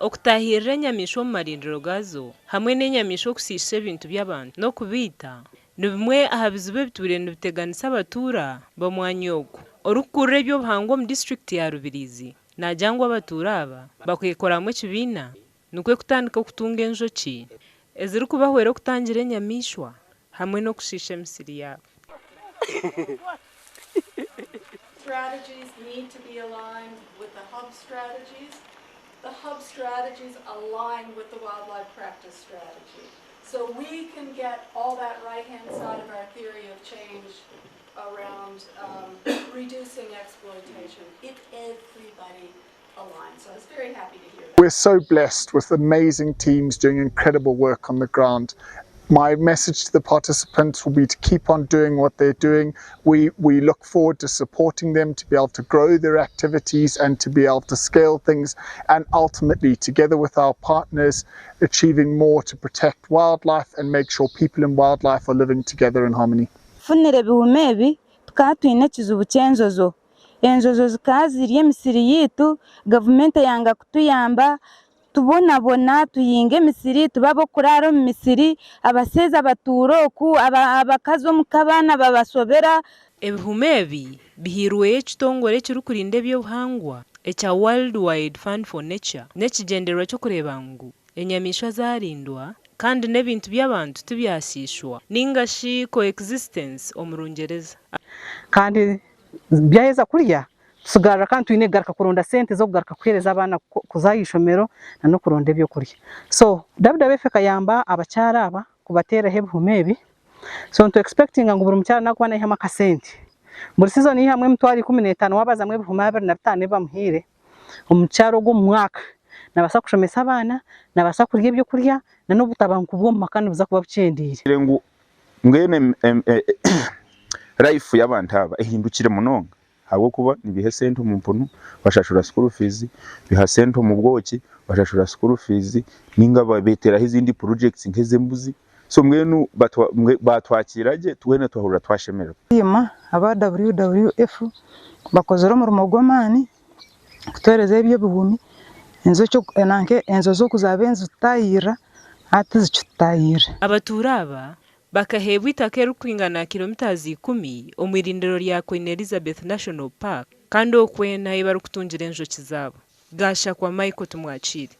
Okutaahirira enyamaishwa omu marindiro gaazo hamwe n'enyamaishwa okusiisha ebintu by'abantu n'okubiita ni bimwe aha bizibu ebitwire nibiteganisa abatuura b'omwanya ogu. Orikukurira eby'obuhangwa omu disiturikiti ya Rubirizi naagira ngu abatuura aba bakeekoramu ekibiina nikwo kutandika okutunga enjoki ezirikubahwera okutangira enyamaishwa hamwe n'okushiisha emisiri yaabo. Strategies need to be aligned with the hub strategies. The hub strategies align with the wildlife practice strategy. So we can get all that right-hand side of our theory of change around reducing exploitation if everybody aligns. So I was very happy to hear that. We're so blessed with amazing teams doing incredible work on the ground. My message to the participants will be to keep on doing what they're doing. We look forward to supporting them to be able to grow their activities and to be able to scale things, and ultimately, together with our partners, achieving more to protect wildlife and make sure people and wildlife are living together in harmony. Tufunire ebihuma ebi, tukaba twine ekizibu ky'enjojo. Enjojo zikaba zirya emisiri yaitu, gavumenti eyanga kutuyamba, tubonabona, tuhinga emisiri, tuba ab'okuraara omu misiri, abashaija batuura oku, abakazi omuka abaana babasobera. Ebihuma ebi bihairweyo ekitongore ekirikurinda eby'obuhangwa ekya World Wide Fund for Nature n'ekigyendererwa ky'okureeba ngu enyamaishwa zaarindwa kandi n'ebintu by'abantu tibyashiishwa ninga shi coexistence omu Rungyereza. Kandi byaheza kurya tutsigarira kandi twine kugaruka kuronda sente z'okugaruka kuheereza abaana kuza aha ishomero na n'okuronda ebyokurya. So WWF ekayamba abakyara aba kubateeraho ebihuma ebi, so nitu expectinga ngu buri mukyara nakuba naihamu akasente. Buri season yihamu emitwaro 15 wabazamu ebihuma 25 ebi bamuhaire, omukyara ogwo omu mwaka nabaasa kushomesa abaana, nabaasa kurya ebyokurya na n'obutabanguko bw'omu maka nibuza kuba bukyendeire. Ngu mbwenu life y'abantu aba ehindukire munonga ahabw'okuba nibiiha esente omu mpunu bashashura school fees, biiha sente omu bwoki bashashura school fees ninga beteeraho ezindi projects nk'ez'embuzi so mbwenu batwakiira gye twena twahurira twashemererwa. Nsiima aba WWF bakozire omurimo gw'amaani kutuheereza ebi ebihumi, enjoki nanka enjojo ku zaabaire nizitutaahirira hati tizikitutaahirira. Abatuura aba bakaheebwa eitaka eririkwingana kilomitazi ikumi omu irindiro rya Queen Elizabeth National Park kandi okwo nahu barikutungira enjoki zaabo. Gashakwa Michael Tumwakiire.